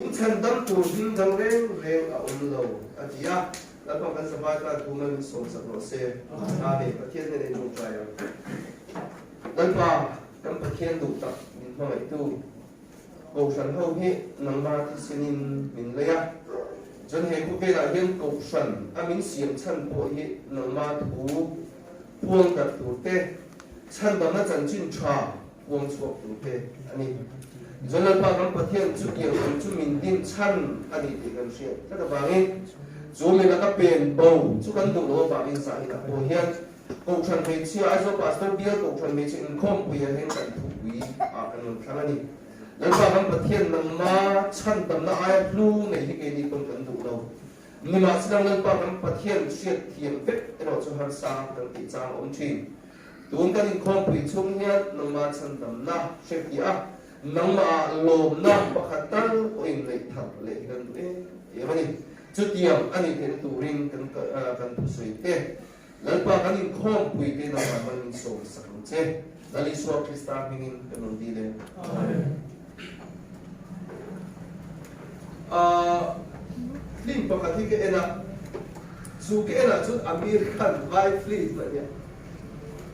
In chhan dam tur hming dang reng reng a awm lo, a ti a. Lalpa kan zavai tan thu mal min sawmsak rawh se. Amen. Pathian hnenah in tawngtai ang. Lalpa, kan Pathian duh tak min hmangaihtu, Kohhran ho hi nangma thisenin min lei a. Chuan he khawvelah hian Kohhran a min siam chhan pawh hi nangma thu puang darh tur te, chhandamna chanchin tha Puang chhuak tur te a ni. Chuan Lalpa kan Pathian chu tiang ang chu min din chhan a ni tih kan hriat tlat avangin chu mi laka pen bo chu kan duh loh avangin zahin a pawh hian Kohhran hmeichhia Aizawl Pastor Bial Kohhran hmeichhe inkhawmpui ah hian kan thupui ah kan rawn thlang a ni. Lalpa kan Pathian nangma chhan tamna aia hlu nei hi keini pawn kan duh lo. Nimahsela Lalpa kan Pathian hriat thiam vek erawh chu harsa kan tih chang a awm thin. Tun kan inkhawmpui chhung hian nangmah chhandamna hre a, nangmah lawmna pakhat tal pawhin neih thar leh hi kan duh em em a ni. Chutiang a nih theihna turin kan kan thusawi te, Lalpa kan inkhawmpui te nangmah hmang min sawm sak ang che. Lal Isua Krista hmingin kan rawn dil e. Amen. Film pakhat hi ka en a, chu ka en ah chuan Amir Khan vai film a nia.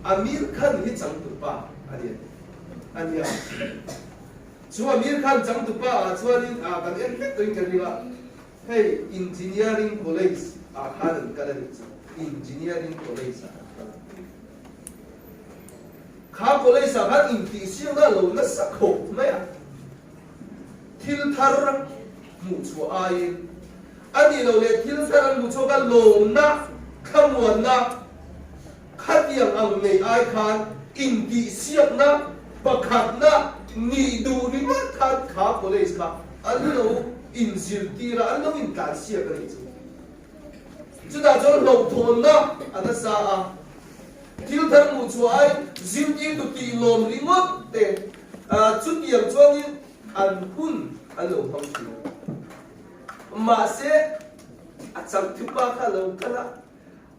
Amir Khan hi changtupa a ni a nia. Chu Amir Khan changtupa ah chuanin ah kan en vek tawhin ka ring a, hei Engineering College ah khan an kal a nih chu, Engineering College ah an kal a. Kha college ah khan intihsiakna a lo nasa khawp mai a, thil thar hmuh chhuah aiin A nih loh leh thil thar an hmu chhuak a, lawmna, thlamuanna khatiang ang nei ai khan intihsiakna pakhatna nih duh ringawt khan kha college kha an lo inzirtir a, an lo intlansiak a nih chu. Chutah chuan hlauhthawnna a nasa a, thil thar hmuh chhuah ai zirtirtu tih lawm ringawt te chutiang chuanin an hun an lo hmang thin a. Mahse, a changthupa kha lo kal a,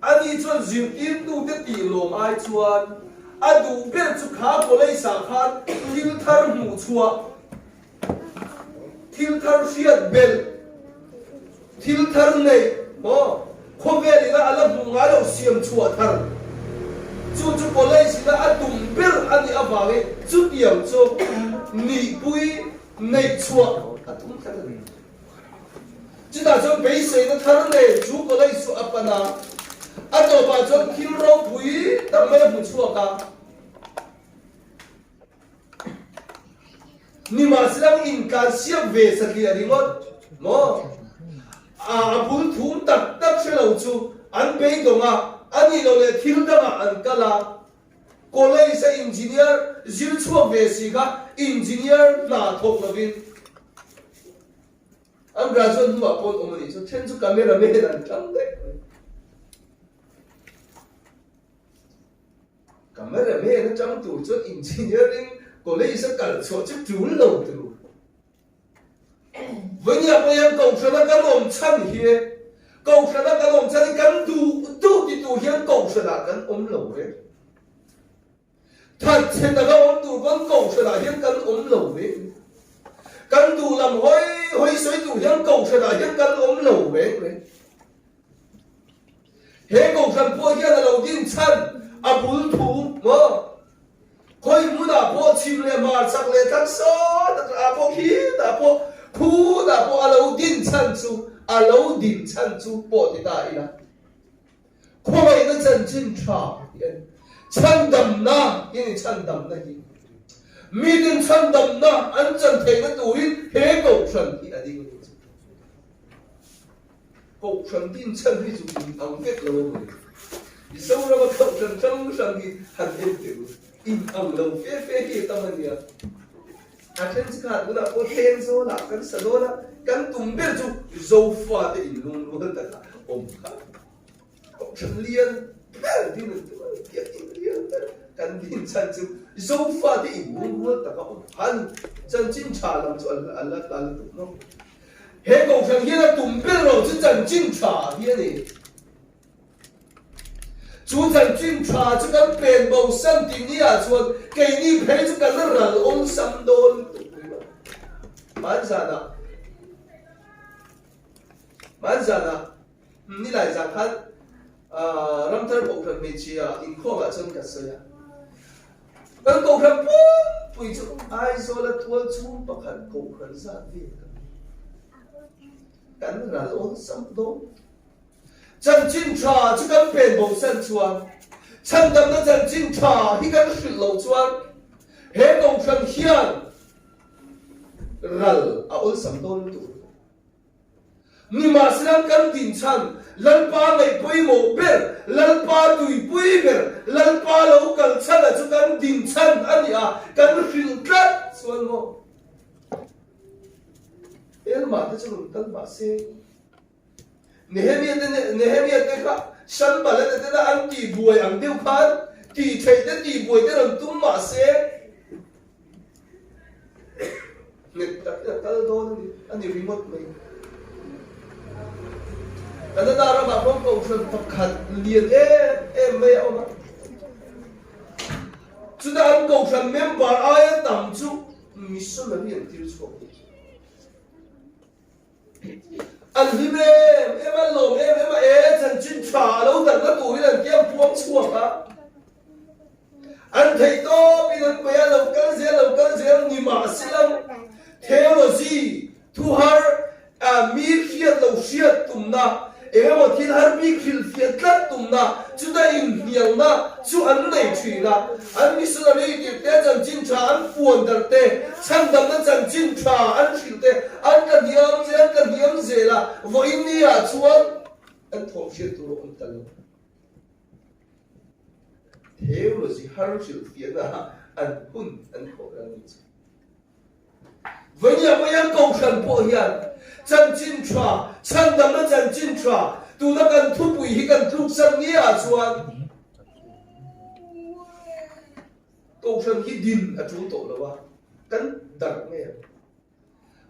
ani chuan zirtirtute tih lawm ai chuan a duh ber chu kha college ah khan thil thar hmuh chhuah, thil thar hriat belh, thil thar neih maw khawvel ina a la hmuh ngai loh siam chhuah thar chu chu college ina a tum ber a nih avangin chutiang chu nihpui neih chhuah a tum tlat a ni. Chutah chuan beiseina thar nei chu college chu a pan a, a tawpah chuan thil ropui tak mai a hmu chhuak a. Nimahsela intlansiak ve satliah ringawt maw? A bul thum tak tak hre lo chu an beidawng a, a nih loh leh thil dangah an kal a. College a engineer zir chhuak ve si kha engineer hna thawk lovin an graduate hnuah pawh an awm a nih chu then chu camera man an tang daih mai. Camera man atang tur chuan engineering college a kal chhuah chu tul lo tur. Vawinia pawh hian Kohhrana kan awm chhan hi Kohhrana kan awm chhan hi kan duh duh ti tur hian Kohhranah kan awm lo ve. Thatchhe taka awm tur pawn Kohhranah hian kan awm lo ve. Kan duh lam hawi hawi sawi tur hian Kohhranah hian kan awm lo ve. He Kohhran pawh hian a lo din chhan a bul thu maw? Khawi hmunah pawh chhim leh hmar chak leh thlang sawn ah pawh khitah pawh khutah pawh a lo din chhan chu a lo din chhan chu pawh ti ta ila. Khawngaihna chanchin tha tih a ni. Chhandamna hi a ni chhandamna hi. Mitin chhandamna an chan theihna turin he Kohhran hi a ding a ni chu. Kohhran din chhan hi chu in ang vek lo a ni. Mizorama kohhran hrang hrang hi han en teh u, in ang lo fe fe hi a tam a nia. A then chu kha tunah pawh thleng zawnah kan sa dawn a, kan tum ber chu Zofate inlungrual taka awm kha. Kohhran lian ber din an tum a, biakinn lian ber kan din chhan chu Zofate inlungrual taka awm kha a ni. Chanchin tha lam chu a la ta lutuk maw? He kohhran hian a tum ber lo chu chanchin tha hi a ni. Chu chanchin tha chu kan pen bo san tih ni ah chuan keini phei chu kan ral awlsam dawn lutuk mai. Hmanzanah. Hmanzanah nilai zan khan Ramthar Kohhran hmeichhia inkhawmah chuan ka sawi a. Kan Kohhran pumpui chu Aizawla tual chhung pakhat Kohhran zat vel kan ni. Kan ral awlsam dawn. Chanchin tha chu kan pen bo san chuan, chhandamna chanchin tha hi kan hrilh loh chuan he Kohhran hian ral a awlsam dawn lutuk. Nimahsela kan din chhan, Lalpa ngaih pawimawh ber, Lalpa tuipui ber, Lalpa lo kal chhana chu kan din chhan a ni a, kan hrilh tlat chuan maw? Elmah te chu rawn kal mah se, Nehemia te Nehemia te kha Sanballat te tena an tihbuai ang deuh khan tih theih te tihbuai te rawn tum mah se, Nghet takin a kal dawn a ni, a ni ringawt mai. Canada ramah pawh kohhran pakhat lian em em mai a awm a. Chutah an kohhran member aia tam chu missionary an tir chhuak a ni. An hlim em em a, an lawm em em a, e chanchin tha a lo darhna turin an kiam puang chhuak a. An theih tawpin an paih a, lo kal zel, lo kal zel ni mah se lo, theology, thuhar, mi hriat lo hriat tumna, eng emaw thil har bik hrilhfiah tlat tumna, chuta inhnialna chu an nei thin a. An missionary tirhte chanchin tha an puan darh te, chhandamna chanchin tha an hrilh te, an tla hniam zel, an tla hniam zel a, vawiin ni ah chuan an thawm hriat tur a awm ta lo. Theology har hrilhfiahna ah an hun an khawh ral ni chu. Vawinia pawh hian Kohhran pawh hian chanchin tha, chhandamna chanchin tha, tuna kan thupui hi kan tluksan ni ah chuan Kohhran hi din a tul tawh lo a, kan darh mai ang.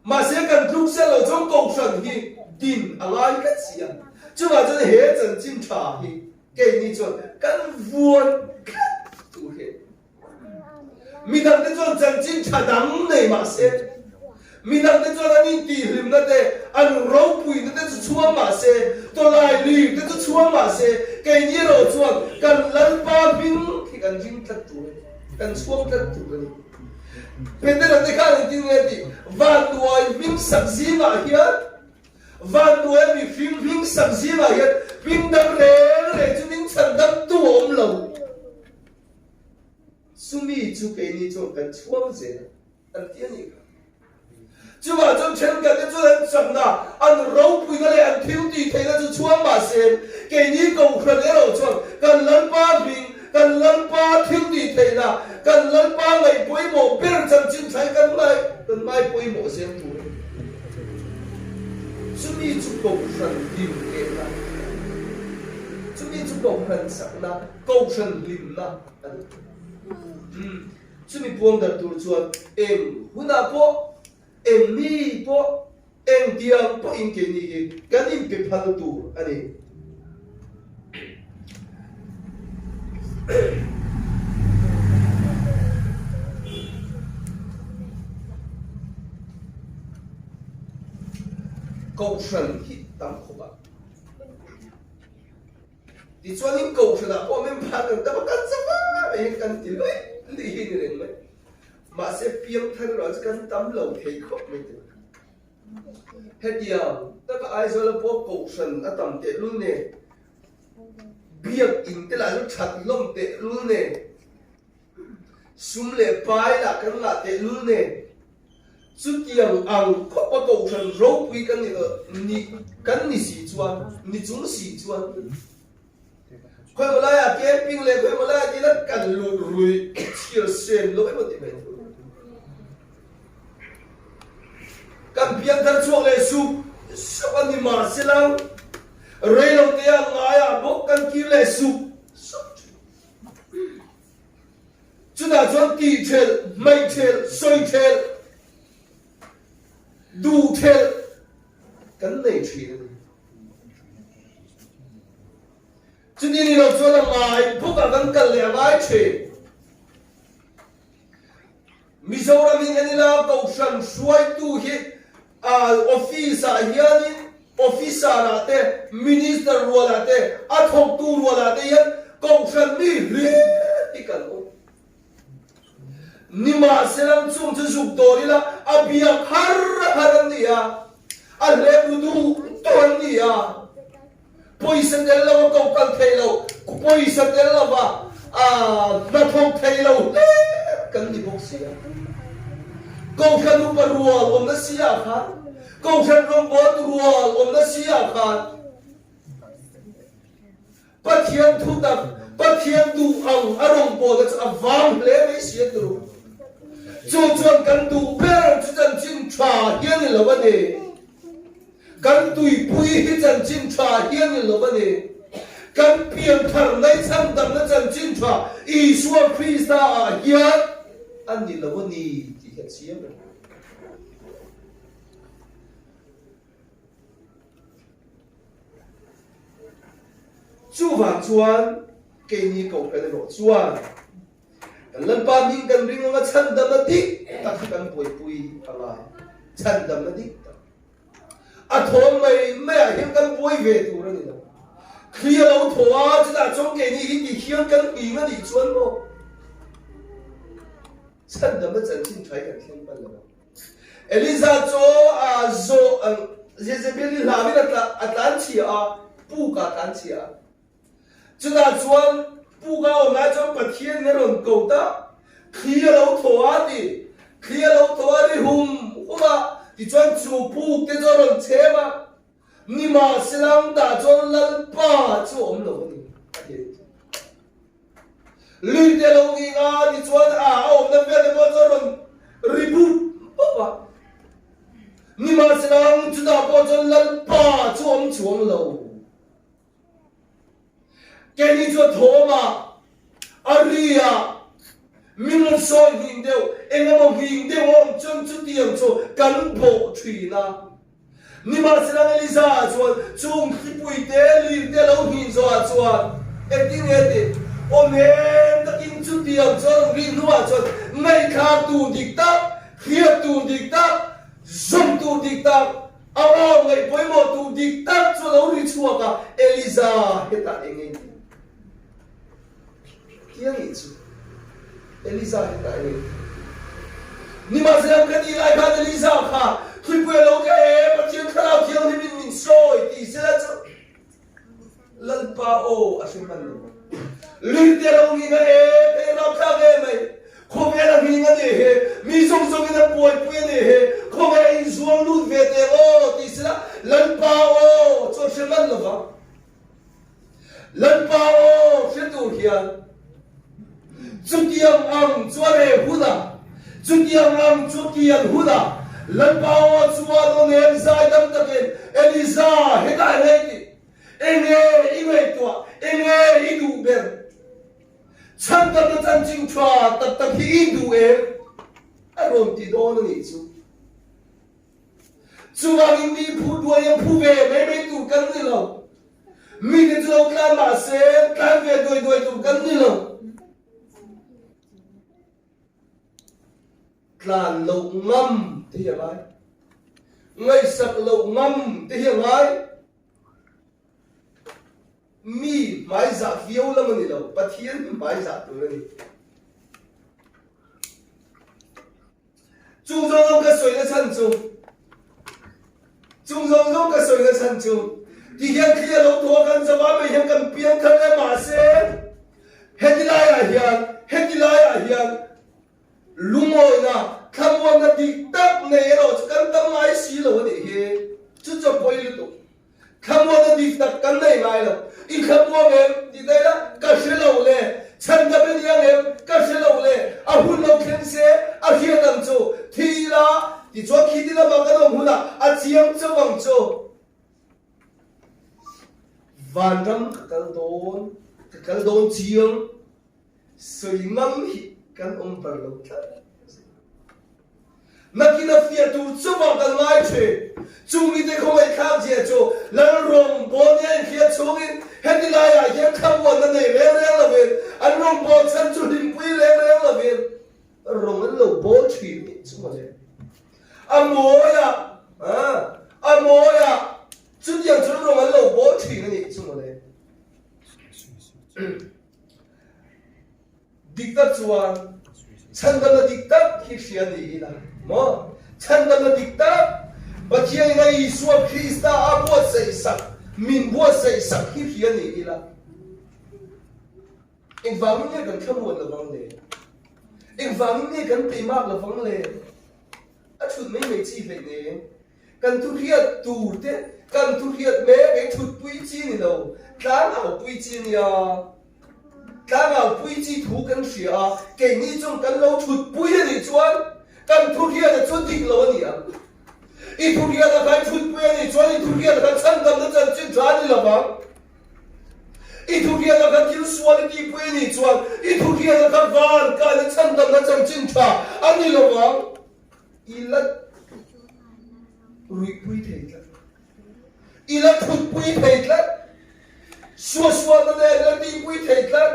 Mahse kan tluksan lo chuan Kohhran hi din a ngai tlat si a, chuvah chuan he chanchin tha hi keini chuan kan vuan tlat tur hi a ni. Midangte chuan chanchin tha dang nei mah se, midangte chuan an intihhlimna te, an ropuina te chu chhuang mah se, tawlai lir te chu chhuang mah se, keini erawh chuan kan Lalpa hming hi kan ring tlat tur a ni, kan chhuang tlat tur a ni. Petera te khan engtin nge a tih? Vanduai hming sak zingah hian, vanduai mihring hming sak zingah hian hming dang reng reng chu min chhan damtu a awm lo. Chumi chu keini chuan kan chhuang zel a, an ti a nih kha. Chuvah chuan thenkhatte chuan an chakna, an ropuina leh an thil tih theihna chu chhuang mah se, keini Kohhran erawh chuan kan Lalpa hming, kan Lalpa thil tih theihna, kan Lalpa ngaih pawimawh ber chanchin thlai kan ngai kan ngai pawimawh zel tur a ni. Chumi chu Kohhran hlim lehna, chumi chu Kohhran chakna, Kohhran hlimna a ni. Umm, chumi puang darh tur chuan eng hunah pawh, eng mi pawh, eng tiang pawhin keini hi kan inpe phal tur a ni. Kohhran hi tam khawp a. Tichuanin Kohhranah pawh member kan tam a, kan za va mai hian kan ti luih luih hi a ni reng mai. Mahse piangthar erawh chu kan tam lo thei khawp mai tih. Hetiang taka Aizawla pawh Kohhran a tam tehlul nen, Biakinn te lah chu that hlawm tehlul nen, Sum leh pai lah kan ngah tehlul nen, chutiang ang khawpa Kohhran ropui kan ni ni kan ni si chuan, ni chung si chuan, khawimaw laiah camping leh khawimaw laiah tila kan lut rui chhiar sen lo emaw tih mai tur. Kan piangthar chhuak leh sup sup a ni mahselang reilotea ngaiah bawk kan kir leh sup sup thin. Chutah chuan tih thelh, hmaih thelh, sawi thelh, duh thelh kan nei thin a ni. Chuti ni lo chuan a ngai bawkah kan kal leh a ngai thin. Mizoram in en ila Kohhran hruaitu hi office ah hianin. Officer ah te, Minister rual ah te, a thawktu rual ah te hian Kohhran mi hlir hi kan awm. Nimahsela chung chu zuk dawr ila a biak har har an ni a, a hlep ru duh duh an ni a. Pawisa tel lo a ko kal thei lo, pawisa tel lova hnathawk thei lo hle kan ni bawk si a. Kohhran upa rual awmna si ah khan, Kohhran rawngbawltu rual awmna si ah khan, Pathian thutak, Pathian duh ang a rawngbawlna chu a vang hle mai si a turu. Chu chuan kan duh ber chu chanchin tha hian ni lo a ni. Kan tuipui hi chanchin tha hian ni lo a ni. Kan pianthar nai chhandamna chanchin tha Isua Krista ah hian a ni lo a ni tih hi a chiang reng. Chuvang chuan keini kohhran erawh chuan kan Lalpa hming kan ring anga chhandamna dik tak hi kan buaipui a ngai. Chhandamna dik tak. A thawm mai maiah hian kan buai ve tur a ni lo. Thli a lo thaw a, chutah chuan keini hi ti hian kan hming a nih chuan maw chhandamna chanchin tha hi kan thleng palh lo ang. Eliza chu a zawh ang Jezebel-i hlauin a tlan chhia a, puk ah a tlan chhia a. Chutah chuan puk a awm lai chuan Pathian in a rawn ko ta, thli a lo thaw a ti. Thli a lo thaw a ri hum hum a, tichuan chu puk te chu a rawn chhem a. Nimahsela tah chuan Lalpa chu a awm lo a ni, a ti a ni. Luite lo nging a tichuan a a awmna vel te pawh chu a rawn ri bup bup a. Nimahsela chutah pawh chuan Lalpa chu a awm chuang lo. Keini chu a thawm a, a ri a, min rawn sawi nghing deuh, eng emaw nghing deuh a awm chuan chutiang chu kan bawh thin a. Nimahsela Eliza chuan chung thlipui te lir te lo hnin zawhah chuan engtin nge tih awm em takin chutiang chuan rawn rin hnuah chuan ngaihthlak tur dik tak, hriat tur dik tak, zawm tur dik tak, a aw ngaih pawimawh tur dik tak chu a lo ri chhuak a, Eliza hetah eng nge tih? Tiang ih chu Eliza hi ta eng Nimahsela ka tih lai khan Eliza kha thlipui a lo ka e, Pathian Thlarau Thianghlim in min sawi tih sela chu Lalpa aw a hre hman lo. Lirte lo nging a e, ka i rapthlak em mai. Khawvel a nging a nih hi, mi zawng zawng in a buaipui a nih hi, khawvel a inzuang lut ve teh aw tih sela Lalpa aw chu a hre hman lo vang. Lalpa aw hre tur hian chutiang ang chu a reh hunah, chutiang ang chu kian hunah, Lalpa aw chuan aw nen zaidam takin, Eliza, hetah i ngei tih? Enge i ngaihtuah? Enge i duh ber? Chhandamna chanchin tha tak tak hi i duh em? A rawn ti dawn a nih chu. Chuvangin mi phu duai a phu ve mai mai tur kan ni lo. Mite chu lo tlan mah se tlan ve duai duai tur kan ni lo. Tlan loh ngam te hi a ngai. Ngaihsak loh ngam te hi a ngai. Mi hmaizah viau lam a ni lo, Pathian hmaizah tur a ni. Chung zawng zawng ka sawi na chhan chu, chung zawng zawng ka sawi na chhan chu, ti hian thli a lo thaw a kan zava mai hian kan piang thar le mahse heti laiah hian heti laiah hian lungawina thlamuanna dik tak nei erawh chu kan tam ngai si lo a nih hi chu chu a pawi lutuk. Thlamuanna dik tak kan nei ngai lo. I thlamuang em? Tih daih la, ka hre lo le. Chhandam i ni ang em? Ka hre lo le. A hun lo thleng se, a hriat ang chu. Thi ila, tichuan khi ti lamah kan awm hunah a chiang chauh ang chu. Vanram ka kal dawn, ka kal dawn chiang. Sawi ngam hi kan awm ber lo tlat. Nakin a fiah tur chauhah kan ngai thin. Chu mite khawngaihthlak zia chu Lal rawngbâwl nia inhriat chhungin heti laiah hian thlamuanna nei reng reng lovin, an rawngbâwl chhan chu hlimpui reng reng lovin rawng an lo bâwl thin nih chu mawle. A mawiah, a mawiah. Chutiang chuan rawng an lo bawl thin a nih chu mawle. Dik tak chuan chhandamna dik tak hi hria ni ila maw? Chhandamna dik tak Pathianin a Isua Krista a buatsaih sak, min buatsaih sak hi hria ni ila. Engvangin nge kan thlamuan lovang le? Engvangin nge kan teimak lovang le? A thut mai mai chi hleih nen kan thu hriat tur te, kan thu hriat mek ei thutpui chi ni lo, tlangau pui chi nia. Tlangau pui chi thu kan hria a, keini chung kan lo thutpui a nih chuan kan thu hriat a chu dik lo a ni ang. I thu hriat a khan thutpui a nih chuan i thu hriat a khan chhandamna chanchin tha a ni lo vang. I thu hriat a khan thil sual i tihpui a nih chuan i thu hriat a khan van kaina chhandamna chanchin tha a ni lo vang. I la ruihpui thei tlat. I la thutpui thei tlat. Suahsualna nen la tihpui thei tlat.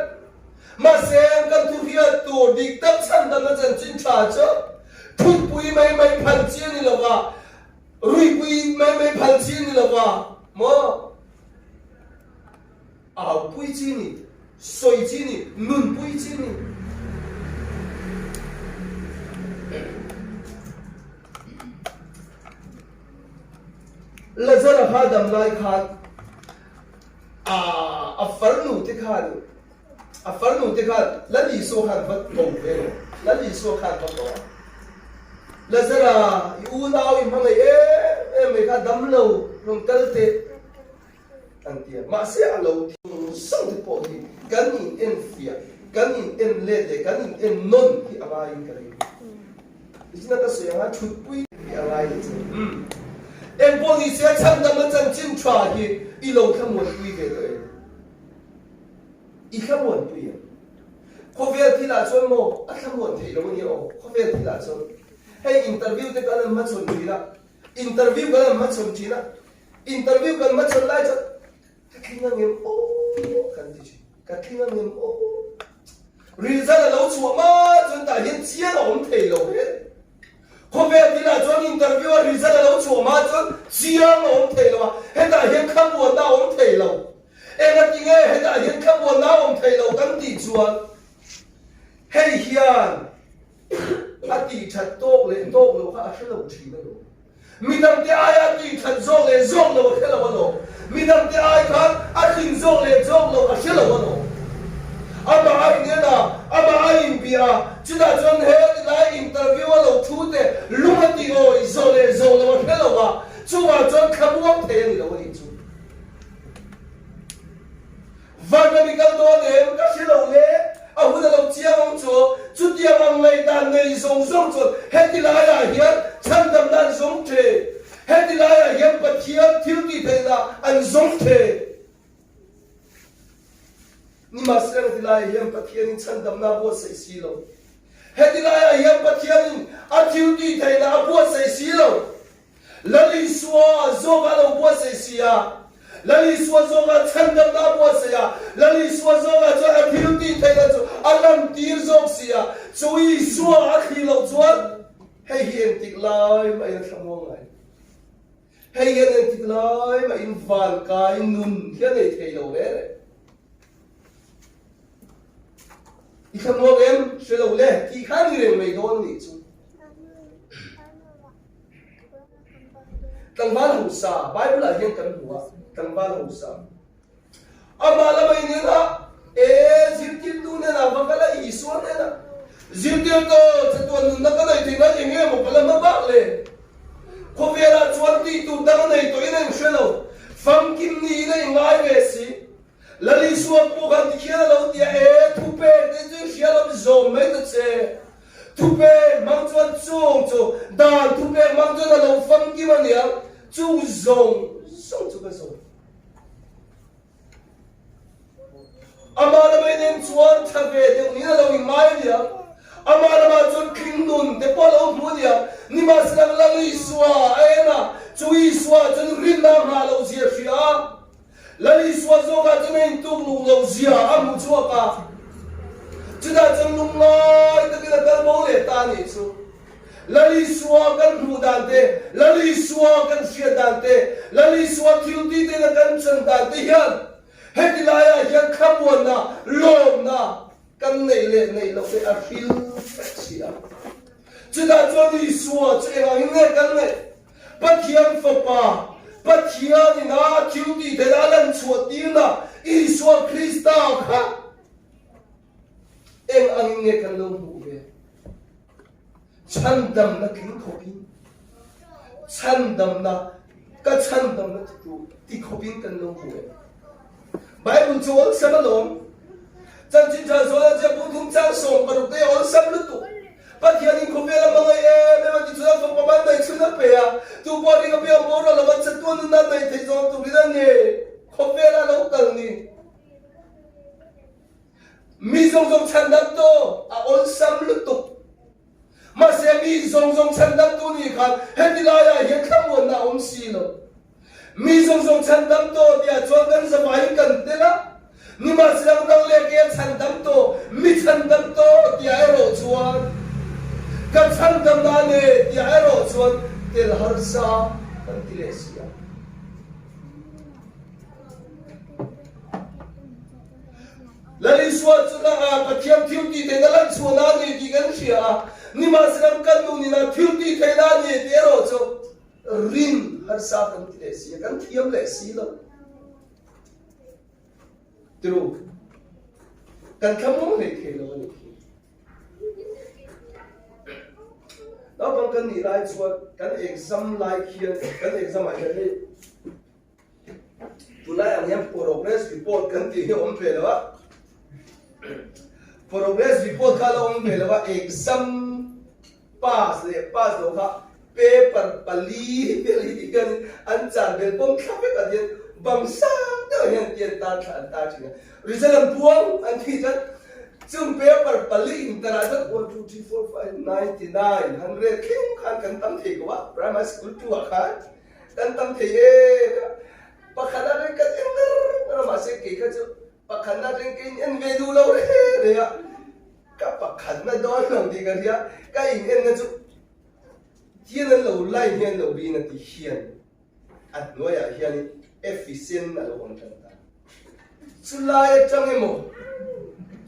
Mahse, kan thu hriat tur dik tak chhandamna chanchin tha chu thutpui mai mai phal chi a ni lo va, ruihpui mai mai phal chi a ni lo va maw? Aupui chi ni, sawi chi ni, nunpui chi ni. Lazara kha dam lai khan a farnu te khan a farnu te khan Lal Isua khan va ko ve lo, Lal Isua khan va ko a. Lazara i unau i hmangaih em em mai kha dam lo rawn kal teh. An ti a, mahse a lo thing sang te pawh hi kan in en fiah, kan in en let leh kan in en nawn hi a ngaiin ka ring. Nichina ka sawi anga thutpui hi a ngai leh chu. Umm. Engpawh ni se chhandamna chanchin tha hi i lo thlamuanpui ve tawh em? I thlamuanpui em? Khawvel thilah chuan maw a thlamuan theih lo a nia aw, khawvel thilah chuan. Hei interview te kan han hmachhawn thin a, interview kan han hmachhawn thin a, Interview kan hmachhawn lai chuan ka tling ang em aw kan ti thin, ka tling ang em aw. Result a lo chhuah hma chuan tah hian chiang a awm thei lo hle. Khawvel thilah chuan interview a result a lo chhuah hma chuan chiang a awm thei lo a, hetah hian thlamuanna a awm thei lo. Engatinge hetah hian thlamuanna a awm thei lo kan tih chuan hei hian a tih that tawk leh tawk loh kha a hre lo thin alawm. Midangte aia a tih that zawk leh zawk lo a hre lo alawm. Midangte ai khan a tling zawk leh zawk lo a hre lo alawm. Amah a inen a, amah a inbia a, chutah chuan he tilai interview a lo thu te lung a tih awi zawh leh zawh lo a hre lo a, chuvang chuan thlamuang thei a ni lo a nih chu. Vanram i kal dawn em? Ka hre lo le. A hun a lo chiang ang chu. Chutiang ang ngaihdan nei zawng zawng chuan heti laiah hian chhandamna an zawng the. Heti laiah hian Pathian thil tih theihna an zawng the. Nimahsela heti laiah hian Pathianin chhandamna a buatsaih si lo. Heti laiah hian Pathianin a thil tih theihna a buatsaih si lo. Lal Isua zawk a lo buatsaih si a, Lal Isua zawk a chhandamna a buatsaih a, Lal Isua zawk ah chuan a thil tih theihna chu a lantir zawk si a, chu Isua a thli loh chuan hei hi engtik lai mahin a thlamuang ngai. Hei hian engtik lai mahin vankai nun hi a nei thei lo reng reng. I thlamuang em? Hre lo le, tih kha ni reng mai dawn nih chu. Tlangval hausa, Bible ah hian kan hmu a, tlangval hausa. Amah lama in en a, e zirtirtu hnenah va kal a, Isua hnenah, Zirtirtu, chatuan nunna ka nei thei nan eng nge maw ka la hma bak le? Khawvelah chuan tih tur dang a nei tawhin a inhre lo, famkim niin a inngai ve si. Lal Isua pawh khan tikhian a lo ti a, E, thupek te chu i hria lo, zawm mai ta che. Thupek hmang chuan chung chu dan thupek hmang chuan a lo famkim a nia, chung zawng zawng chu ka zawm. Amah lamah inen chuan tha ve deuh niin a lo inngai a nia, amah lamah chuan tling nun te pawh a lo hmu a nia, nimahsela Lal Isua a en a, chu Isua chuan rinna a nghah loh zia hria a, Lal Isua zawkah chuan a intuk lung lo zia a hmu chhuak a, chutah chuan lungngai takin a kal bo leh ta a nih chu. Lal Isua kan hmuh dan te, Lal Isua kan hriat dan te, Lal Isua thil ti tena kan chan dan te hian heti laiah hian thlamuanna, lawmna kan neih leh neih loh te a hril vek si a. Chutah chuan Isua chu engangin nge kan ngaih? Pathian Fapa, Pathianin a thil tih theihna a lan chhuah tirna Isua Krista kha Eng angin nge kan lo hmuh ve? Chhandamna tling khawpin, chhandamna, ka chhandamna titu ti khawpin kan lo hmu em? Bible chu awlsam alawm. Chanchin ṭha zawn a ziak bu thum chang 16 te awlsam lutuk. Pathianin khawvel a hmangaih em em a ti chuan fapa man nei chhun a pe a, tu pawh ring a piang boral lova chatuan nunna nei theih zawng turin a ni. Khawvel a lo kal ni. Mi zawng zawng chhandam tu a awlsam lutuk. Mahse mi zawng zawng chhandam tu nih khan heti laiah hian thlamuanna a awm si lo. Mi zawng zawng chhandam tu tiah chuan kan zavaiin kan tel a, nimahsela nang leh kei a chhandam tu, mi chhandam tu tiah erawh chuan ka chhandamna a nei tiah erawh chuan tel harsa kan ti leh si a. Lal Isua chu nangah Pathian thil tih theihna lan chhuahna a ni tih kan hria a, nimahsela kan nu nina thil tih theihna a ni tih erawh chu rin harsa kan ti leh si a, kan thiam leh si lo. Tiru, kan thlamuang hlei thei lo a nih hi. Naupang kan nih lai chuan kan exam lai khian, kan exam ah hian hei, Tunlai ang hian progress report kan tih hi a awm ve lo a, progress report kha a la awm ve lo a, exam pass leh pass loh kha paper pali vel hi tih hian an char bel pawm thla vek ah hian bang sang deuh hian ti an tar thla an tar thin a, result an puang an tih chuan chung paper pali intar ah chuan one two three four five 99 100 thleng khan kan tam thei ko a primary school 2 ah khan. Kan tam thei e ka pakhat a reng kan en ngar ngar a mahse kei kha chu pakhatna reng ka in en ve duh lo re re a ka pakhatna dawn lo tih ka hria ka in en na chu hian an lo line hian lo rin a ti hian a hnuaiah hianin efficient a lo awm tan ta. Chulai atang emaw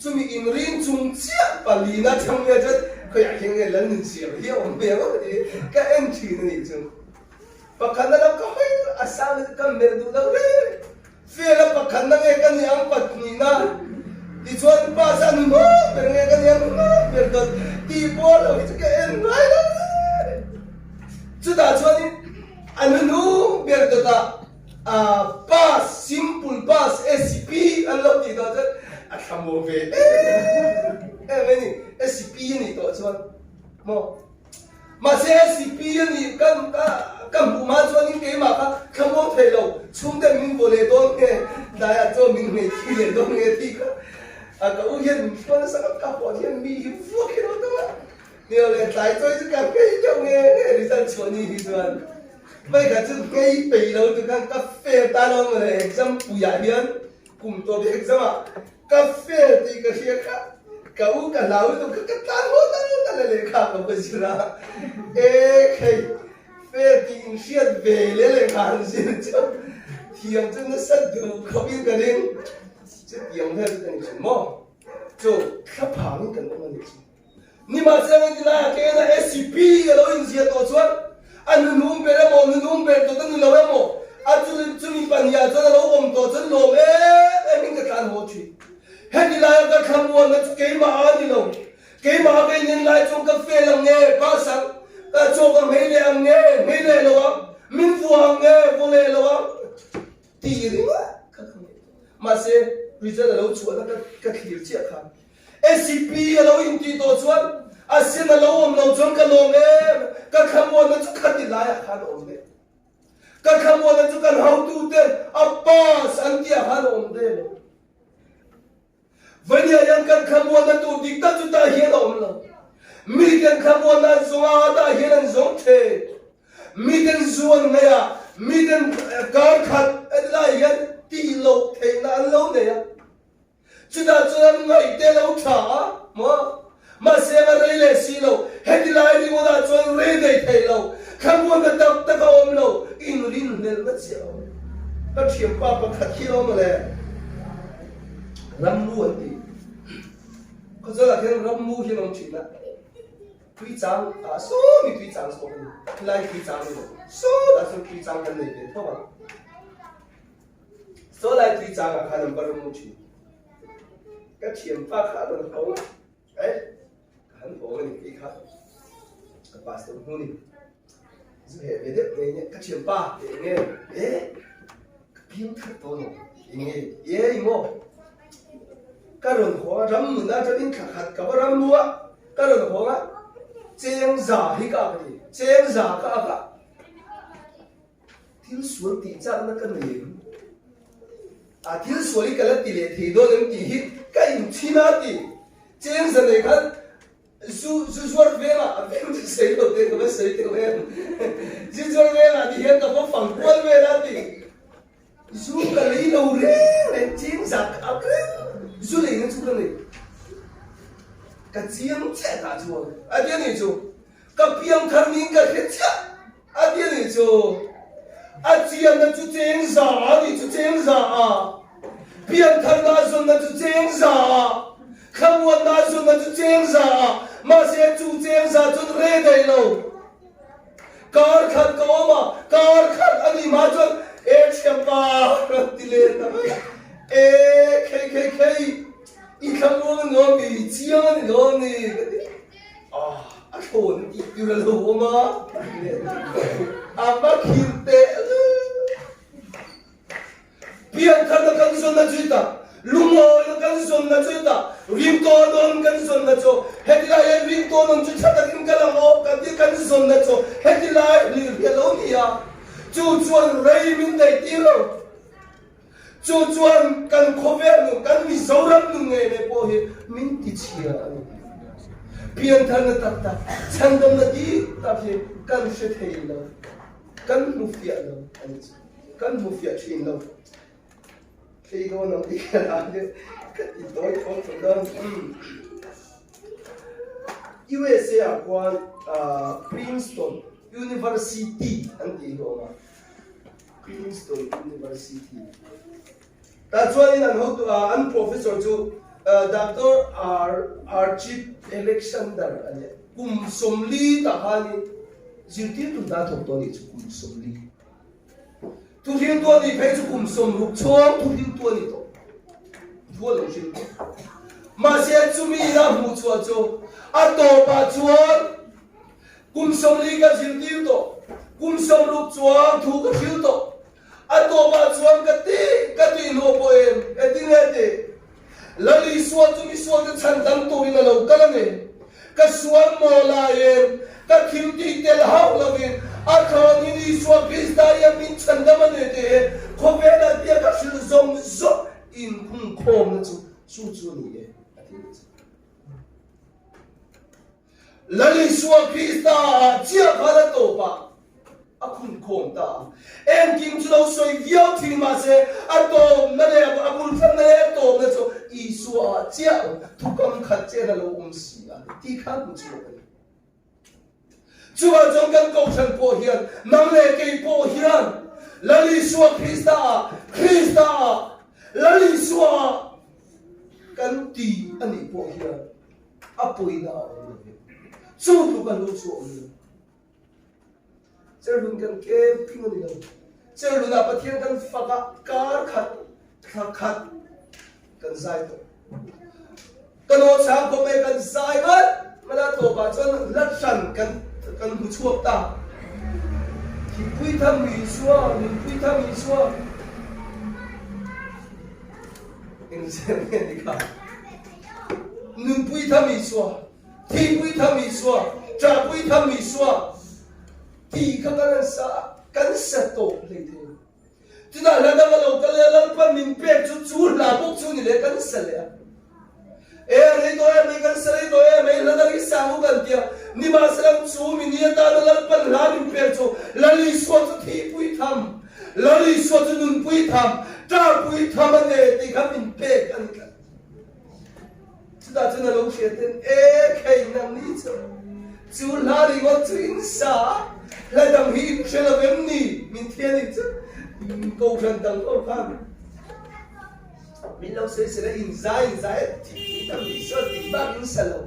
chumi inring chung chiah palina atang nge chuan khawiah hian nge lal nun siam hi a awm ve ang tih hi ka en thin a nih chu. Pakhatna lam ka hawi a sang hi chu ka melh duh lo reng. Fela pakhatna nge ka nih ang pahnihna tichuan pass a nuhnuai ber nge ka nih ang nuhnuai ber dawn tih pawh lo hi chu ka en ngai lo reng. Chutah chuanin a nuhnung ber dawtah Pass, simple pass, SCP an lo tih tawh chuan a thlamuang ve em em a ni. SCP a nih tawh chuan maw? Mahse SCP a nih ka ka hmuh hma chuanin keimah kha thlamuang thei lo, chhungten min vaw leh dawn nge, tlaiah chaw min hmei thi leh dawn nge tih kha ka u hian min hruai nasa ka pawh hian mi hi vuak hi lo deuh a. Hnial leh tlai chawi chu ka hmei deuh nge nge result chhuah ni hi chuan hmei kha chu hmei peih lo tu khan ka fail ta lo mawle exam puiah hian kum tawp exam ah ka fail tih ka hria kha ka u ka hlau lutuk kha ka tlan haw ta lo ta le lehkha ka va zir a e khei fail tih in hriat ve leh lehkha han zir chu thiam chu nasa duh khawp in ka ring chutiang vel chu ka ni thin maw chu thlaphang in kan awm a nih chu. Nimahsela engti laiah ke ena SCP a lo inziah tawh chuan a nunung ber emaw, nunung ber tawh ta ni lo emaw, a chumi chumi pahniha chuan a lo awm tawh chuan lawm em em in ka tlan haw thin. Heti laia ka thlamuanna chu keimah a ni lo. Keimah a ka inen lai chuan ka fail ang nge, pass ang, ka chawk ang hmei leh ang nge, hmei leh lo ang, min vuah ang nge, vaw leh lo ang tih ringawt kha ka ngaihtuah. Mahse, result a lo chhuahna ka ka thlir chiah khan SCP a lo intih tawh chuan a sin a lo awm lo chuan ka lawm em, ka thlamuanna chu khati laiah khan a awm ve. Ka thlamuanna chu kan hotuten a pass an tih ah khan a awm ve lo. Vawihniah hian kan thlamuanna tur dik tak chu tah hian a awm lo. Miten thlamuanna an zawng a, tah hian an zawng thei. Miten zu an nei a, miten kar khat lai hian tih loh theihna an lo nei a. Chutah chuan ngaihte lo tha a maw? Mahse a rei leh si lo. Heti lai ringawtah chuan. chiah awm. Ka thianpa pakhat hi a awm le, Rammu an ti. Khawzawl ah khian Rammu hi an awm thin a, Tuichang ah saw mi tuichang saw ka ni, khilai tuichang ni lo, sawtah sawn tuichang kan nei ve tho a. Saw lai tuichang ah khan an va ram thin. Ka thianpa kha a rawn hawng a, eh ka han hawng a ni kei kha ka pastor hnu ni. Zu heh ve deuh mai nia ka thianpa ti eng nge eh ka piang thar tawh lo ti eng nge e i maw ka rawn hawng a ram nun atangin thla khat ka va ram lu a ka rawn hawng a cheng za hi ka ak a ti cheng za ka ak a Thil sual tih chakna ka nei em? A thil sual hi ka la ti leh thei dawn em tih hi ka inchhin a ti. Cheng zanei khan zu zu zuar vengah a veng chu sawi lo te ka va sawi teuh em. Zu zuar vengah ti hian ka va fang kual vel a ti. Zu ka lei lo reng reng cheng zah ka ak reng zu leina chu ka nei. Ka chiang chiah tah chuan a ti a nih chu. Ka piang thar niin ka hre chiah. A ti a nih chu. A chianna chu cheng za a nih chu cheng za a. Piantharna a zawnna chu cheng za a. Thlamuanna a zawnna chu cheng za a. Mahse chu cheng za chuan re daih lo. Kar khat ka awm a, kar khat a nih hma chuan e thianpa rawn ti leh ta mai a. E khei khei khei i thlamuang a ni lo mi, i chiang a ni lo ni ka ti. A thlawn tih tur a lo awm a, a va khir teh Piantharna kan zawnna chu ita, lungawina kan zawnna chu ita, ringtawnawn kan zawnna chu heti lai hian ringtawnawn chu tha takin kal ang aw kan tih kan zawnna chu heti lai hlir hi a lo ni a, chu chuan rei min daih tir lo. Chu chuan kan khawvel nun, kan Mizoram nun ngei leh pawh hi min ti chhia a ni. Piantharna tak tak, chhandamna dik tak hi kan hre thei lo, kan hmu fiah lo a ni chu. Kan hmu fiah thin lo. Thei dawn ang tih ka hlau deuh, ka ti tawi thawn thawn dawn. USA ah khuan Princeton University an tih hi a awm a. Princeton University. Tah chuanin an hotu an professor chu Doctor Archie Alexander a ni a. Kum 40 tah khanin zirtirtu hna thawk tawh a nih chu kum 40. Thuhriltu a nih phei chu kum 60 chhawng thuhriltu a ni tawh. Thu a lo hril tawh. Mahse chumi ina hmuh chhuah chu a tawpah chuan Kum 40 ka zirtir tawh, kum 60 chuan thu ka hril tawh. A tawpah chuan ka ti ka tih hlawh pawh em? Engtin nge ti? Lal Isua chu misualte chhan dang turin a lo kal a ni. Ka sual maw lai em? Ka thil tih tel hauh lovin a thlawnin Isua Krista hian min chhan dam a ni tih hi khawvelah tia ka hrilh zawng zawng inkhungkhawmna chu chu chu a ni e, a ti a ni chu. Lal Isua Krista ah chiah khan a tawpah a khun khawm ta a. Engkim chu lo sawi viau thin mahse a tawpna leh a bul tlatna leh a tawpna chu Isua ah chiah thukam khat chen a lo awm si a tih kha hmu chhuak a ni. Chuvang chuan kan kohhran pawh hian nang leh kei pawh hian Lal Isua Krista ah Krista ah Lal Isua ah kan ti a nih pawh hian A pawina a awm lo ve. Chu tluk a lu chu a awm lo. Cherhlun kan camping a ni lo. Cherhlun ah Pathian kan fak a, kar khat, thla khat kan zai tawh. Kan aw chang khawp mai kan zai ngat ngat a, tawp ah chuan hla hran kan kan hmu chhuak ta. Thingpui tham Isua, nunpui tham Isua. Engzia nge ni kha? Nunpui tham Isua, thihpui tham Isua, ṭahpui tham Isua tih kha kan an sa a, kan sa tawp hlei thei lo. Chutah hla dang a lo kal leh a, Lalpan min pek chu chu hla bawk chu ni leh kan sa leh a. E rei tawh em mai, kan sa rei tawh em mai, hla dang hi sang u kan ti a. Nimahsela chu mi ni atana Lalpan hla min pek chu Lal Isua chu thihpui tham, Lal Isua chu nunpui tham, ṭahpui tham a nei tih kha min pek a ni tlat. Chutah chuan a lo hriat ten, E khei nang ni chu, chu hla ringawt chu in sa a, hla dang hi in hre lo em ni? Min thian in chu. Kohhran dang ho khan min lo sawi sela in zai in zai a tih tam Isua tih bak in sa lo.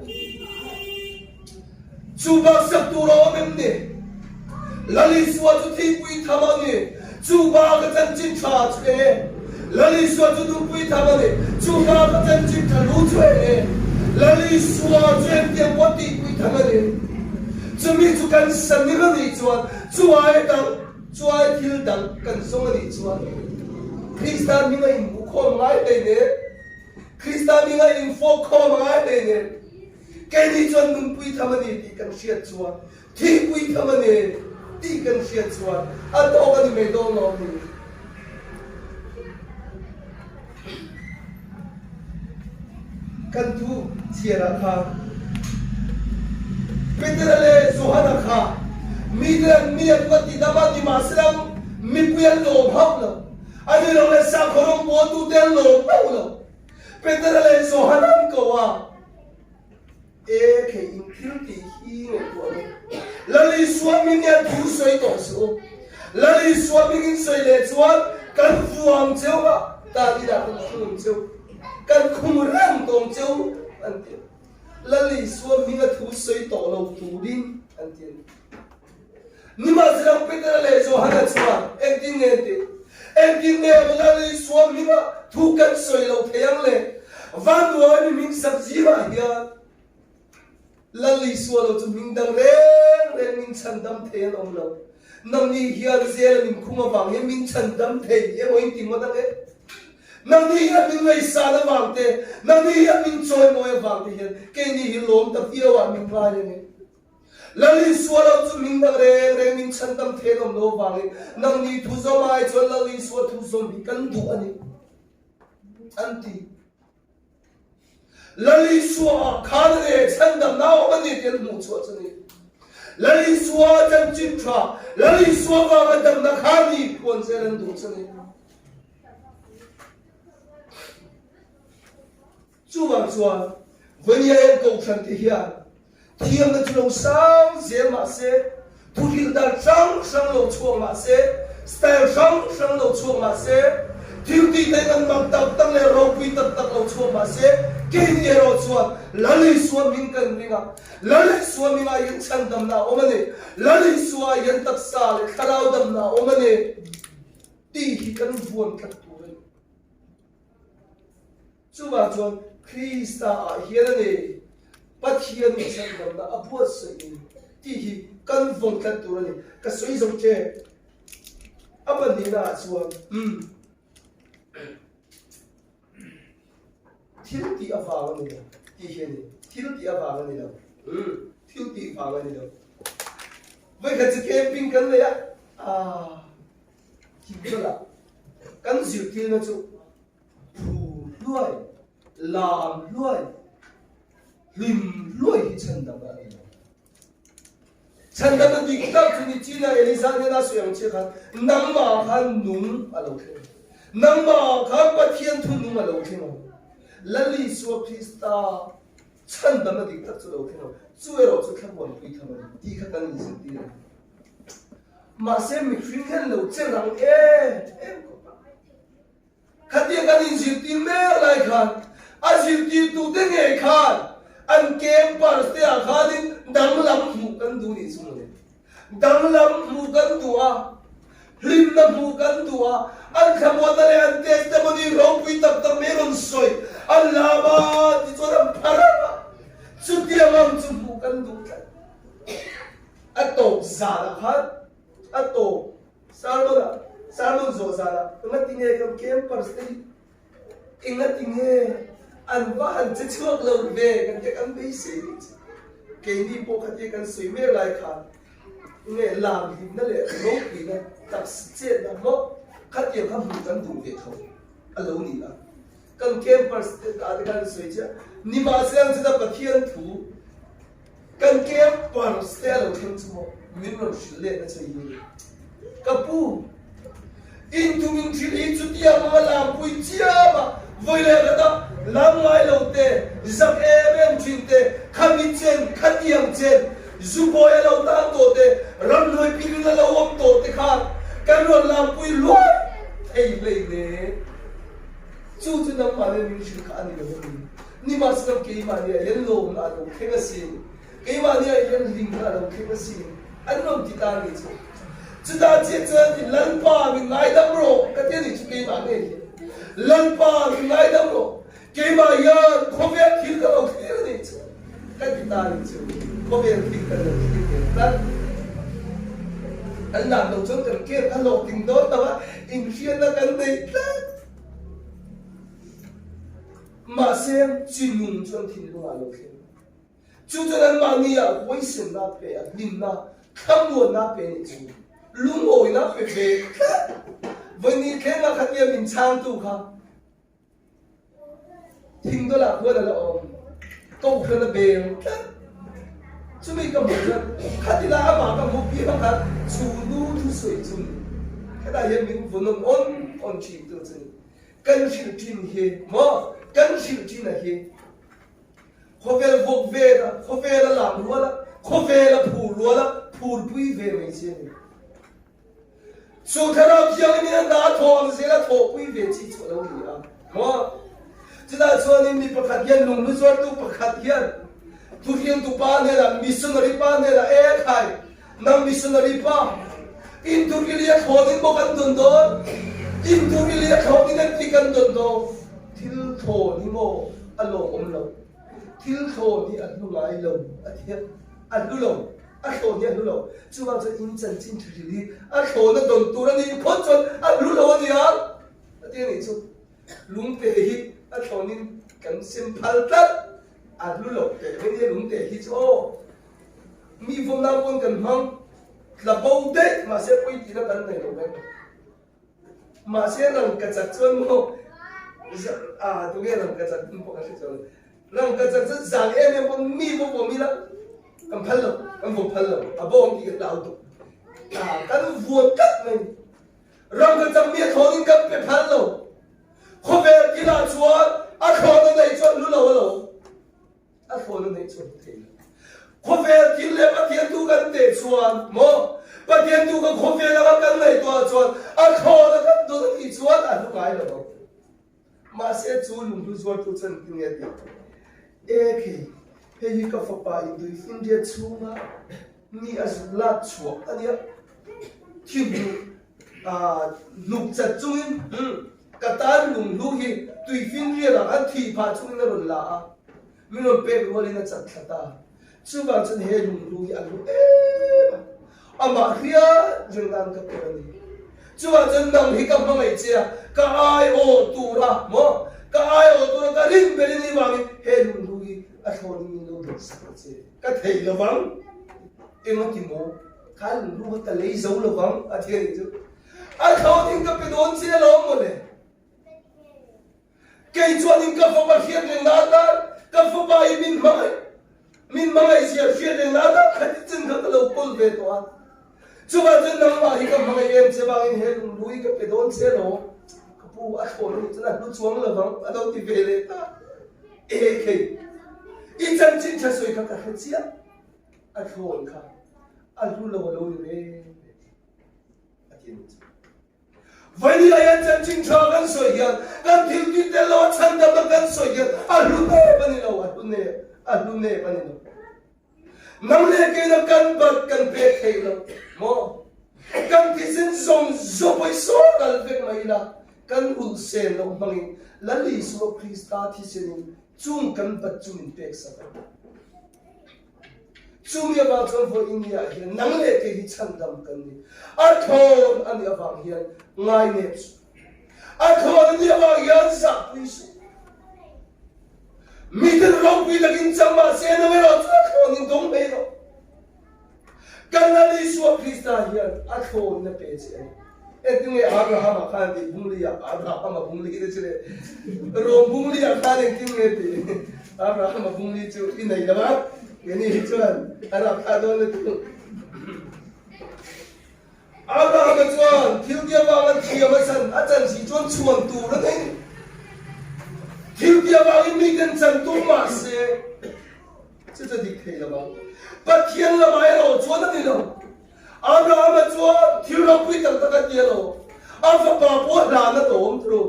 Chu bak sak tur a awm em ni? Lal Isua chu thingpui tham a ni. Chu bak a chanchin tha chu eng e? Lal Isua chu nupui tham a ni. Chu bak a chanchin tha lu chu eng e? Lal Isua chu engtiang pawh tihpui tham a ni. Chumi chu kan sa ning a nih chuan chu ai dang Chu ai thil dang kan zawng a nih chuan Krista hminga inhmuhkhawm ngai hlei nen, Krista hminga infawkkhawm ngai hlei nen, keini chuan nunpui tham a ni tih kan hriat chuan, thihpui tham a ni tih kan hriat chuan a tawk a ni mai dawn lo ni. Kan thu chhiarah khan Petera leh Johana kha mite an mi an va ti dam a, nimahsela mipui an lawm hauh lo. A ni lo leh sakhaw rawngbawltute an lawm hauh lo. Petera leh Johana an ko a. E khei in thil tih hi ngaihtuah lo. Lal Isua hming hian thu sawi tawh suh u. Lal Isua hming in sawi leh chuan kan vuang cheu a, tan inah kan khung cheu, kan khung reng tawng cheu an ti. Lal Isua hming a thu sawi tawh lo turin an ti a ni. Nimahsela Petera leh Johana chuan engtin nge an tih? Engtin nge Lal Isua hminga thu kan sawi lo thei ang le? Vanduai mi hming sak zingah hian Lal Isua lo chu hming dang reng reng min chhandam thei an awm lo. Nangni hian zela min khung avang hian min chhandam thei emaw in ti ngawt ang e? Nangni hian min ngaihsan avang te, nangni hian min chawimawi avang te hian keini hi lawm ta viau ah min ngai ang e. Lal Isua lo chu min dang reng reng min chhan tam thei an awm lo avangin nangni thu zawm ai chuan Lal Isua thu zawm hi kan duh a ni, an ti. Lal Isua ah khan a nei chhandamna a awm a ni tih an hmuh chhuah chu a ni. Lal Isua chanchin tha, Lal Isua vanga damna kha ni phuan zel an duh chu a ni. Chuvang chuan Vawnia en kohhran te hian thiamna chu lo sang zel mah se, thuhrilh dan hrang hrang lo chhuak mah se, style hrang hrang lo chhuak mah se, thil tih theih an mak tak tak leh ropui tak tak lo chhuak mah se, keini erawh chuan Lal Isua hming kan ring a, Lal Isua hmingah hian chhandamna a awm a ni, Lal Isua ah hian taksa leh thlarau damna a awm a ni tih hi kan vuan tlat tur a ni. Chuvang chuan Krista ah hian a ni, Pathian in chhandamna a buatsaih ni tih hi kan vawng tlat tur a ni. Ka sawi zo che, a pahnihna ah chuan umm thil tih avang a ni lo tih hi a ni, thil tih avang a ni lo, umm thil tih vang a ni lo. Vawikhat chu camping kan nei a, aah thingzawlah kan zirtirna chu Phu hluai, lam hluai, hlim hluai hi chhandam a ni lo. Chhandamna dik tak chu ni China Elisa hnena sawi ang chiah khan nangmah khan nung a lo thleng. Nangmah khan Pathian thu nung a lo thleng ang. Lal Isua Krista chhandamna dik tak chu a lo thleng ang. Chu erawh chu thlamuanpui tham a ni tih kha kan inzirtir a ni. Mahse mihring hian lo che rang em em khawp a. Khatia kan inzirtir mek lai khan a zirtirtute ngei khan an campers te ah khanin danglam hmuh kan duh nih chu mawle. Danglam hmuh kan duh a, hlimna hmuh kan duh a, an thlamuanna leh an testimony ropui tak tak mai rawn sawi an lam a tichuan an phar a, chutiang ang chu hmuh kan duh tlat. A tawp zanah khan a tawp. Sermon ah, sermon zawh zan ah engati nge kan campers te hi engati nge an va han che chhuak lo ve kan tia kan beisei ni che. Keini pawh khatia kan sawi mek lai khan nge lam hlimna leh ropuina taksa chetna maw khatiang kha hmuh kan duh ve tho a lo ni a. Kan campers te ah te khan an sawi chiah. Nimahsela ang chuta Pathian thu Kan campers te a lo thleng chu maw min rawn hrilh leh na chei hi. Ka pu, in tum in thil hi chutiang anga lampui chiam a, vawi leh khat a lam ngai lo te, zak em em thin te, khami chen, khatiang chen, zu bawi a lo tang tawh te, ramhnuai pirin a lo awm tawh te khan kan rawn lampui luai. thei hlei le. Chu chu nangmah nen min hrilh kha a ni lo a ni. Nimahsela keimahni ah hian lawmna a lo thleng asin, keimahni ah hian hlimna a lo thleng asin, an rawn ti ta a ni chu. Chutah chiah chuan i Lalpa min ngaidam rawh ka ti a ni chu keimah ngei hian. Lalpa min ngaidam rawh, keimah hian khawvel thil ka lo thlir a ni chu ka ti ta a ni chu. Khawvel thil kan lo thlir ve tlat. Kan dan lo chuan kan ken a hlawhtling dawn lo a, inhriatna kan nei tlat. Mahse, chi nung chuan thinlungah a lo thleng. Chu chuan anmahni ah huaisenna a pe a, hlimna, thlamuanna a pe a nih chu. Lungawina a pe ve tlat. Vawini thlenga khatia min chhangtu kha thingdawlah khuan a la awm. Kohhran a beng tlat. Chumi ka hmuh chuan khatilai amah ka hmuh piang khan chu nu thusawi chu ni. Hetah hian min vawn awn awn thin tu chu ni. Kan hrilh thin hi maw? Kan hrilh thin a hi khawvel vawk vel a, khawvel a lam rual a, khawvel a phur rual a, phurpui ve mai chi a ni. Chu Thlarau Thianghlim in a hna a thawh ang zel a thawhpui ve chi chu a lo ni a maw? Chutah chuanin mi pakhat hian lunghlu zuartu pakhat hian thuhriltu pa hnenah missionary pa hnenah e khai Nang missionary pa, in tur i lia thlawn in maw kan dawn dawn? In tur i lia thlawn in an ti kan dawn dawn? Thil thlawn hi maw a lawmawm lo. Thil thlawn hi a hlu ngai lo a ti a, a hlu lo. A thlawn hi a hlu lo. Chuvang chuan in chanchin thil hi a thlawn a dawn tur a nih phawt chuan a hlu lo a nia a ti a nih chu. Lungte hi a thlawn in kan sem phal tlat. A hlu lo teh mai nia lungte hi chu aw. Mi vawmna pawn kan hmang tla bo daih mahse pawi tihna kan nei lo vek. Mahse rangkachak chuan maw a tunge rangkachak ding pawh ka hre chuang lo. Rangkachak chuan zang em em pawn mi pawh vawm ila kan phal lo, kan vawm phal lo, a bawng tih kan hlau tuk. Kan vuan tlat mai. Rangkachak mi a thawn in kan pe phal lo. Khawvel kilah chuan a thlawn a neih chuan hlu lo a lo. A thlawn a neih chuan thei lo. Khawvel thil leh Pathian tu kan teh chuan maw? Pathian tu kan khawvel anga kan ngaihtuah chuan a thlawn a kan dawn a nih chuan a hlu ngai lo ang. Mahse chu lunghlu zuartu chuan engtin nge a tih? E khei, hei hi ka fapa induifinriat chhunga mi a zuk lak chhuah a nia. Thinhnu hnuk chat chungin ka tan lunghlu hi tuifinriat ah khan thih phah chungin a rawn la a, min rawn pek rualin a chat thla ta. Chuvang chuan he lunghlu hi a hlu em a, amah hriat reng nan ka pek a ni. Chuvang chuan nang hi ka hmangaih che a, ka aiawh tura maw, ka aiawh tura ka rin ber i nih vangin he lunghlu hi a thlawnin min lo duhsak a che. Ka thei lovang. Engati maw? Kha lunghlu kha ka lei zo lovang a ti a nih chu. A thlawn in ka pe dawn che alawm mawle. Kei chuan in ka fapa hriat reng na atan ka fapa hi min hmangaih min hmangaih zia hriat reng na atan khati chen kha ka lo kawl ve tawh a. Chuvang chuan nangmah hi ka hmangaih em che vangin he lunghlu hi ka pe dawn che alawm. Ka pu a thlawn a nih chuan a hlu chuang lovang a lo ti ve leh ta. E khei i chanchin tha sawi kha ka hre chiah. A thlawn kha a hlu lo a lo ni ve ve a ti a ni chu. Vaini ah hian chanchin tha kan sawi hian kan thil tih tel lo a chhandamna kan sawi hian a hlu nep a ni lo, a hlu nep, a hlu nep a ni lo. Nang leh keina kan bat kan pek thei lo maw? Kan thisen zawng zawng pawh i sawi ral vek mai ila kan ulh sen loh hmangin Lal Isua Krista thisenin chung kan bat chu min pek sak a. Chumi avang chuan vawiin ni ah hian nang leh kei hi chhandam kan ni. A thlawn a nih avang hian ngai nep suh. A thlawn a nih avang hian zahpui suh. Miten ropui takin chang mah se nang erawh chu a thlawn in dawng mai rawh. Kan Lal Isua Krista hian a thlawn in a pe che a ni. Engtin nge Abrahama khan tih bungli ah Abrahama bungli te chu le Rom bungli ah khan engtin nge tih Abrahama bungli chu i nei lo a keini hi chuan a rap thla dawn lutuk. Abrahama chuan thil tia vanga thiam a chan a chan si chuan chhuan tur a nei ni. Thil tia vangin miten chan tum mah se chu chu dik thei lo vang. Pathian lamah erawh chuan a ni lo. Abrahama chuan thil ropui tak tak a ti a lo. A fapa pawh hlan a tawm thru.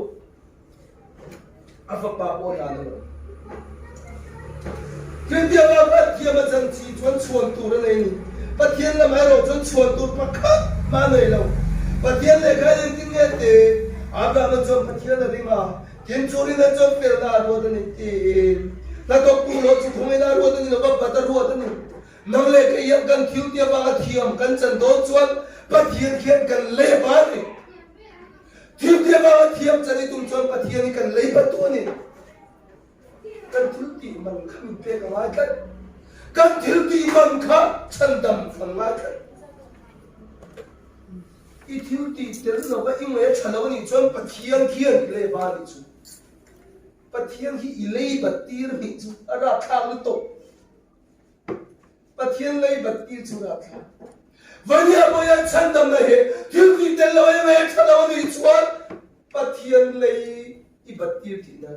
A fapa pawh hlan a lo. Chutiang a Pathiam a chan chi chuan chhuan tur a nei ni. Pathian lamah erawh chuan chhuan tur pakhat mah a nei lo. Pathian lehkha hi engtin nge te? Abrahama chuan Pathian a ring a, tin chu rinna chuan felna a ruat a ni tiin. Hnathawktu hlawh chu khawngin a ruat a ni lo va, bat a ruat a ni. Nang leh kei hian kan thil tia vanga thiam kan chan dawn chuan Pathian khian kan lep a ni. Thil tia vanga thiam chan i tum chuan Pathian hi kan lei bat tu a ni. Kan thil tih man kha min pek a ngai tlat. Kan thil tih man kha chhandam kan ngai tlat. I thil tih tel lova i ngaih a tha lo anih chuan Pathian khian i lei ba anih chu. Pathian hi i lei bat tir hnih chu a rapthlak lutuk. Pathian lei bat tir chu rapthlak. Vania Bawian chhandamna hi thil tih tel lo i ngaih a tha lo anih chuan Pathian lei i bat tir tihna.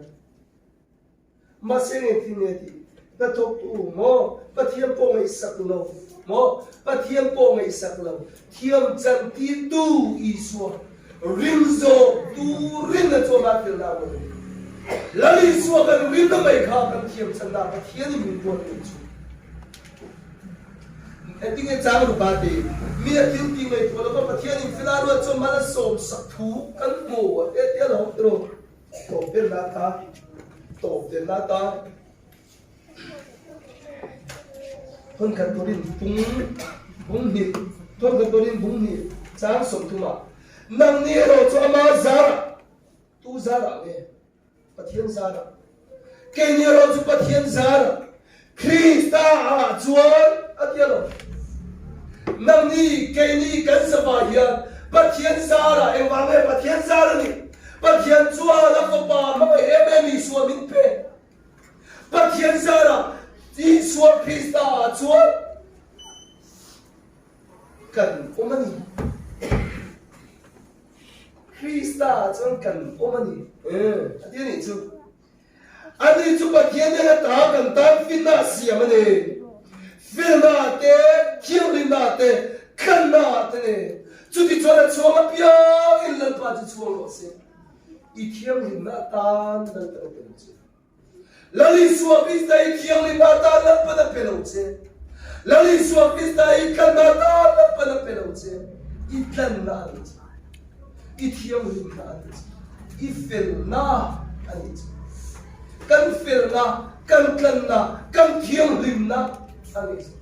Mahse nge thil nge tih hnathawktu maw Pathian pawh ngaihsak lo maw Pathian pawh ngaihsak lo thiam chantirtu Isua rin zawk turin a chuan a felna a ruat a ni. Lal Isua kan rinna mai kha kan thiam channa Pathianin min ruat a nih chu. Engtinge chang rupa te mi a thil tih ngaihtuah lova Pathianin fela ruat chuan mal a sawmsak thu kan hmu a he tia lo tiraw. Tawp ber na ta, tawp ber na ta. Thon khat turin bung bung hnih, thon khat turin bung hnih chang 30 ah nangni erawh chu ama zarah, tu zarah nge? Pathian zarah. Keini erawh chu Pathian zarah Krista ah chuan a ti a lo. Nangni, keini kan zavah hian Pathian zarah engvang nge Pathian zar a nih? Pathian chuan a fapa hmangaih em em Isua min pe. Pathian zarah Isua Krista ah chuan kan awm a ni. Krista ah chuan kan awm a ni. A ti a nih chu. Ani chu Pathian nen ata kan tan finna a siam a ni. Felna ah te, thianghlimna ah te, thlanna ah te ne. Chutichuan a chhuang apiangin Lalpa chu chhuang rawh se. I thianghlimna atan Lalpan a pe lo che. Lal Isua Krista i thianghlimna atan Lalpan a pe lo che. Lal Isua Krista i tlanna atan Lalpan a pe lo che. I tlanna a ni che. I thianghlimna a ni che. I felna a ni chu. Kan felna, kan tlanna, kan thianghlimna a ni chu.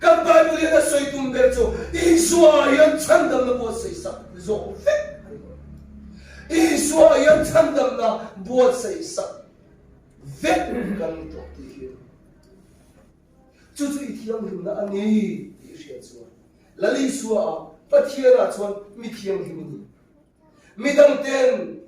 Kan Bible hian a sawi tum ber chu Isua hian chhandamna buatsaih sak zawh vek a ni. Isua hian chhandamna buatsaih sak vek kan ni tawh tih hi chu chu i thianghlimna a ni tih i hriat chuan Lal Isua ah Pathian ah chuan mi thianghlim i ni. Midang ten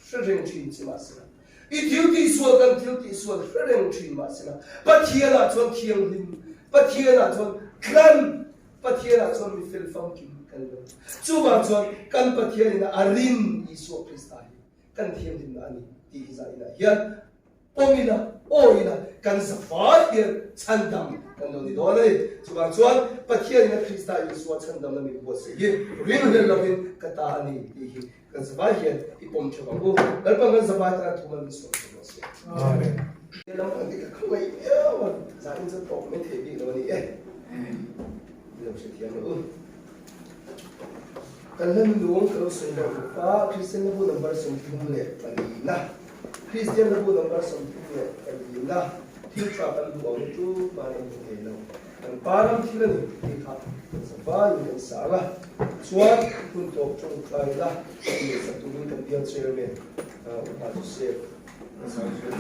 hre reng thin che mahsela, i thil tihsual kan thil tihsual hre reng thin mahsela, Pathian ah chuan thianghlim, Pathian ah chuan tlan, Pathian ah chuan mi fel famkim kan lo. Chuvang chuan kan Pathian in a rin Isua Krista hi kan thianghlimna a ni tih hi zah inah hian Pawm ila, aw ila, kan za fai hian chhandam kan lo ni dawn a ni. Chuvang chuan Pathianin a Krista Isua chhandamna min buatsaih hi ringhlel lovin ka ta a ni tih hi kan za vai hian i pawm theuh ang u. Lalpan kan za vai tana thu man min sawi theuh rawh se. Amen. He lam pang te ka khawngaih viau a, zanin chuan tawp mai thei bik lo a ni e. I lo hrethiam rawh u. Kan hlan lung ka lo sawi loh lupa Kristian Hlabu number 34 na Kristian Hlabu number 34 na thil tha kan duh ang chu mahni an hmu thei lo. Kan pa ram thil a ni tih kha kan sa faiin kan sang a. Chuan hun tawp tawngtai la tih leh sak turin kan bial chairman Upa Joseph kan sang zual.